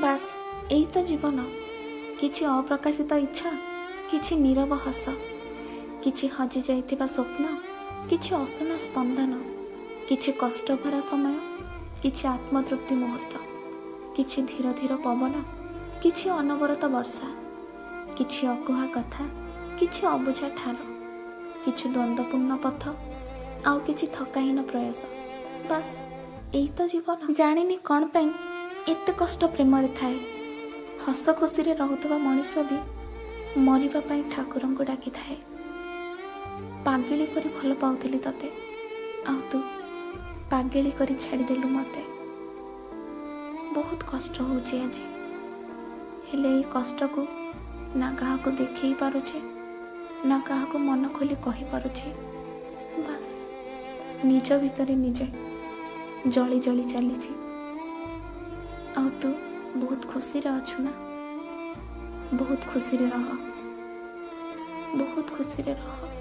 ବାସ୍, ଏଇ ତ ଜୀବନ। କିଛି ଅପ୍ରକାଶିତ ଇଚ୍ଛା, କିଛି ନୀରବ ହସ, କିଛି ହଜିଯାଇଥିବା ସ୍ୱପ୍ନ, କିଛି ଅଶୁଣା ସ୍ପନ୍ଦନ, କିଛି କଷ୍ଟଭରା ସମୟ, କିଛି ଆତ୍ମତୃପ୍ତି ମୁହୂର୍ତ୍ତ, କିଛି ଧୀର ଧୀର ପବନ, କିଛି ଅନବରତ ବର୍ଷା, କିଛି ଅକୁହା କଥା, କିଛି ଅବୁଝା ଠାର, କିଛି ଦ୍ୱନ୍ଦ୍ୱପୂର୍ଣ୍ଣ ପଥ, ଆଉ କିଛି ଥକାହୀନ ପ୍ରୟାସ। ବାସ୍, ଏଇ ତ ଜୀବନ। ଜାଣିନି କ'ଣ ପାଇଁ ଏତେ କଷ୍ଟ ପ୍ରେମରେ ଥାଏ। ହସ ଖୁସିରେ ରହୁଥିବା ମଣିଷ ବି ମରିବା ପାଇଁ ଠାକୁରଙ୍କୁ ଡାକିଥାଏ। ପାଗିଳି ପରି ଭଲ ପାଉଥିଲି ତତେ, ଆଉ ତୁ ପାଗିଳି କରି ଛାଡ଼ିଦେଲୁ ମୋତେ। ବହୁତ କଷ୍ଟ ହେଉଛି ଆଜି, ହେଲେ ଏଇ କଷ୍ଟକୁ ନା କାହାକୁ ଦେଖେଇ ପାରୁଛି, ନା କାହାକୁ ମନ ଖୋଲି କହିପାରୁଛି। ବାସ୍, ନିଜ ଭିତରେ ନିଜେ ଜଳି ଜଳି ଚାଲିଛି। ଆଉ ତୁ ବହୁତ ଖୁସିରେ ଅଛୁ ନା? ବହୁତ ଖୁସିରେ ରହ, ବହୁତ ଖୁସିରେ ରହ।